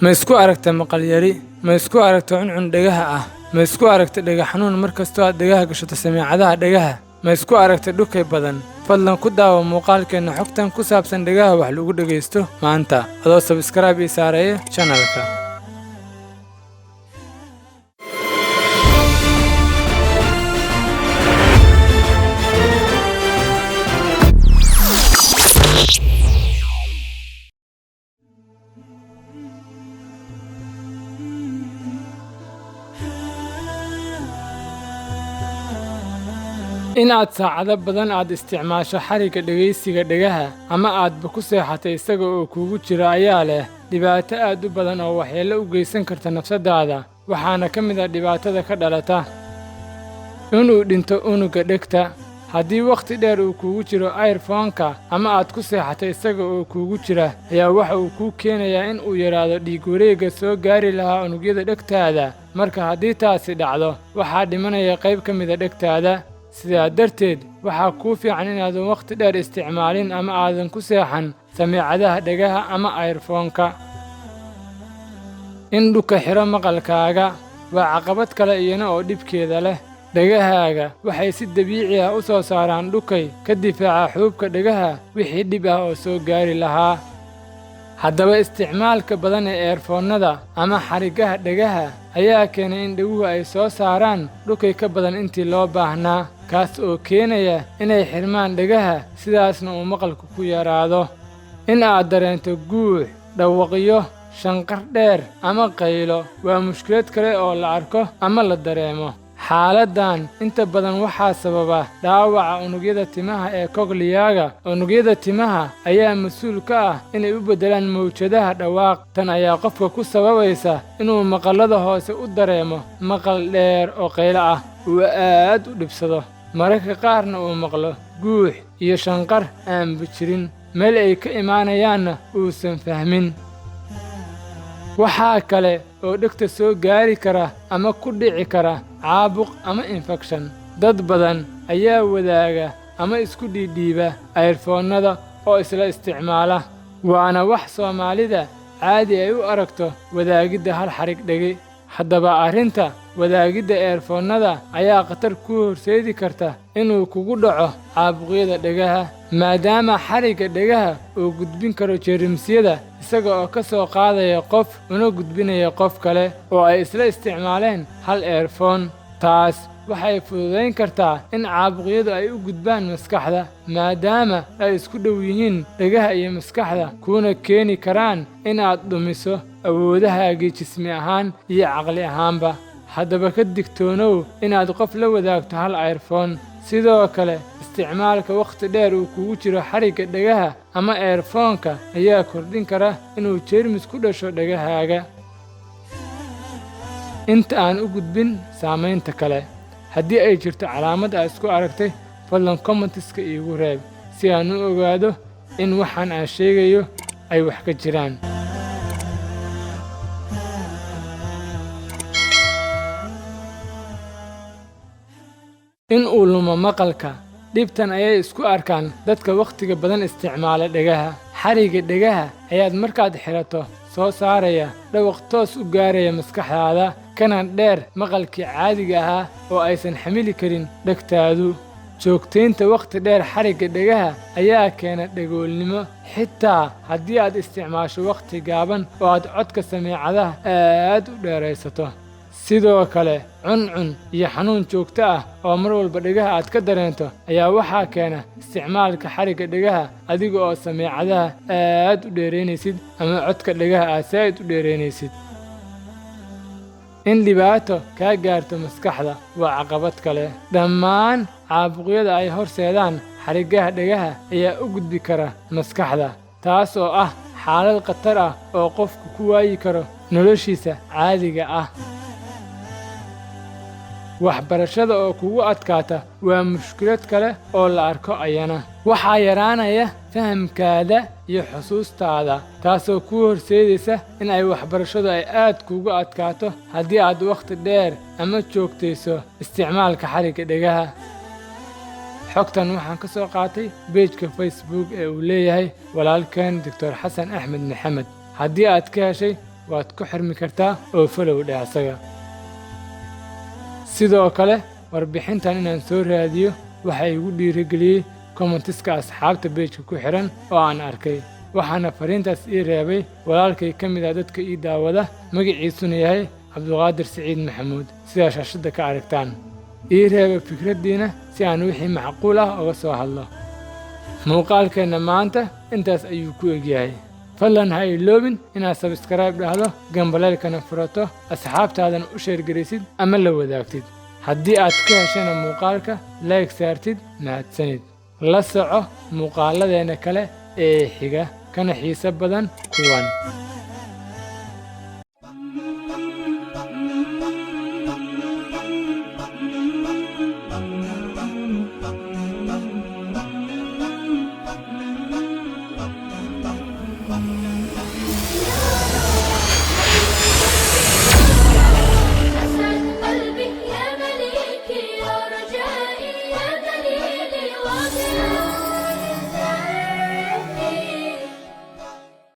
Ma isku aragtay maqal yari? Ma isku aragtay cuncun dhegaha ah? Ma isku aragtay dhega xanuun mar kastoo aad dhegaha gashato samiicadaha dhegaha? Ma isku aragtay dhukay badan? Fadlan ku daawo muuqaalkeenna xogtan ku saabsan dhegaha wax lagu dhegaysto maanta, adoo subscribe ii saaraya channelka. In aad saacado badan aad isticmaasho xarigga dhegaysiga dhegaha ama aadba ku seexatay isaga oo kuugu jira ayaa leh dhibaato aad u badan oo waxyeello u geysan karta nafsadaada, waxaana ka mid ah dhibaatada ka dhalata inuu dhinto unugga dhegta. Haddii wakhti dheer uu kuugu jiro earphone-ka ama aad ku seexatay isaga oo kuugu jira, ayaa waxa uu kuu keenayaa in uu yaraado dhiig wareegga soo gaari lahaa unugyada dhegtaada. Marka haddii taasi dhacdo, waxaa dhimanaya qayb ka mid ah dhegtaada. Sidaa darteed, waxaa kuu fiican inaadan wakhti dheer isticmaalin ama aadan ku seexan samiicadaha dhegaha ama earphone-ka. In dhuka xiro maqalkaaga waa caqabad kale iyana oo dhibkeeda leh. Dhegahaaga waxay si dabiici ah u soo saaraan dhukay ka difaaca xuubka dhegaha wixii dhib ah oo soo gaari lahaa. Haddaba isticmaalka badan ee earphone-nada ama xariggaha dhegaha ayaa keenay in dheguhu ay soo saaraan dhukay ka badan intii loo baahnaa, kaas oo keenaya inay xirmaan dhegaha, sidaasna uu maqalku ku yaraado. In aad dareento guux, dhawaqyo, shanqar dheer ama qaylo waa mushkilad kale oo la arko ama la dareemo. Xaaladdan inta badan waxaa sababa dhaawaca unugyada timaha ee cochlea-ga. Unugyada timaha ayaa mas'uul ka ah inay u beddelaan mowjadaha dhawaaq. Tan ayaa qofka ku sababaysa inuu maqallada hoose u dareemo maqal dheer oo qaylo ah, uu aad u dhibsado, mararka qaarna uu maqlo guux iyo shanqar aanba jirin, meel ay ka imaanayaanna uusan fahmin. Waxaa kale oo dhegta soo gaari kara ama ku dhici kara caabuq ama infekshan. Dad badan ayaa wadaaga ama isku dhiidhiiba earphone-nada oo isla isticmaala, waana wax Soomaalida caadi ay u aragto wadaagidda hal xarig dhege. Haddaba arrinta wadaagidda earphone-nada ayaa khatar kuu horseedi karta inuu kugu dhaco caabuqyada dhegaha, maadaama xarigga dhegaha uu gudbin karo jeermisyada isaga oo ka soo qaadaya qof una gudbinaya qof kale oo ay isla isticmaaleen hal earphone. Taas waxay fududayn kartaa in caabuqyadu ay u gudbaan maskaxda, maadaama ay isku dhow yihiin dhegaha iyo maskaxda, kuuna keeni karaan inaad dhumiso awoodahaagii jismi ahaan iyo caqli ahaanba. Haddaba ka digtoonow inaad qof la wadaagto hal earphone. Sidoo kale, isticmaalka wakhti dheer uu kugu jiro xarigga dhegaha ama earphone-ka ayaa kordhin kara inuu jeermis ku dhasho dhegahaaga. Inta aan u gudbin saamaynta kale, haddii ay jirto calaamad aad isku aragtay, fadlan comments-ka iigu reeb si aan u ogaado in waxaan aan sheegayo ay wax ka jiraan. In uu lumo maqalka. Dhibtan ayay isku arkaan dadka wakhtiga badan isticmaala dhegaha. Xarigga dhegaha ayaad markaad xidhato soo saaraya dhawaq toos u gaaraya maskaxdaada, kana dheer maqalkii caadiga ahaa oo aysan xamili karin dhegtaadu. Joogtaynta wakhti dheer xarigga dhegaha ayaa keena dhagoolnimo, xitaa haddii aad isticmaasho wakhti gaaban oo aad codka samiicadaha aad u dheeraysato. Sidoo kale, cuncun iyo xanuun joogto ah oo mar walba dhegaha aad ka dareento ayaa waxaa keena isticmaalka xarigga dhegaha adiga oo samiicadaha aad u dheeraynaysid ama codka dhegaha aad saa'id u dheeraynaysid. In dhibaato kaa gaarto maskaxda waa caqabad kale. Dhammaan caabuqyada ay horseedaan xariggaha dhegaha ayaa u gudbi kara maskaxda, taas oo ah xaalad khatar ah oo qofku ku waayi karo noloshiisa caadiga ah. Waxbarashada oo kugu adkaata waa mushkilad kale oo la arko ayana. Waxaa yaraanaya fahamkaada iyo xusuustaada, taasoo kuu horseedaysa in ay waxbarashadu ay aad kuugu adkaato haddii aad wakhti dheer ama joogtayso isticmaalka xarigga dhegaha. Xogtan waxaan ka soo qaatay page-ka Facebook ee uu leeyahay walaalkeen Doctor Xasan Axmed Maxamed. Haddii aad ka heshay, Waad ku xirmi kartaa oo follow dheh asaga. Sidoo kale, warbixintan inaan soo raadiyo waxa igu dhiirigeliyey comments-ka asxaabta page-ka ku xiran oo aan arkay. Waxaana fariintaas ii reebay walaalkay ka mid ah dadka ii daawada, magaciisuna yahay Cabduqaadir Siciid Maxamuud, sidaa shaashadda ka aragtaan. Ii reeba fikraddiina si aan wixii macquul ah uga soo hadlo. Muuqaalkeenna maanta intaas ayuu ku egyahay. Fadlan ha iloobin inaad subscribe dhahdo, gambaleelkana furato, asxaabtaadana u share garaysid ama la wadaagtid. Haddii aad ka heshana muuqaalka, like saartid. Mahadsanid. La soco muuqaaladeenna kale ee xiga, kana xiiso badan kuwan.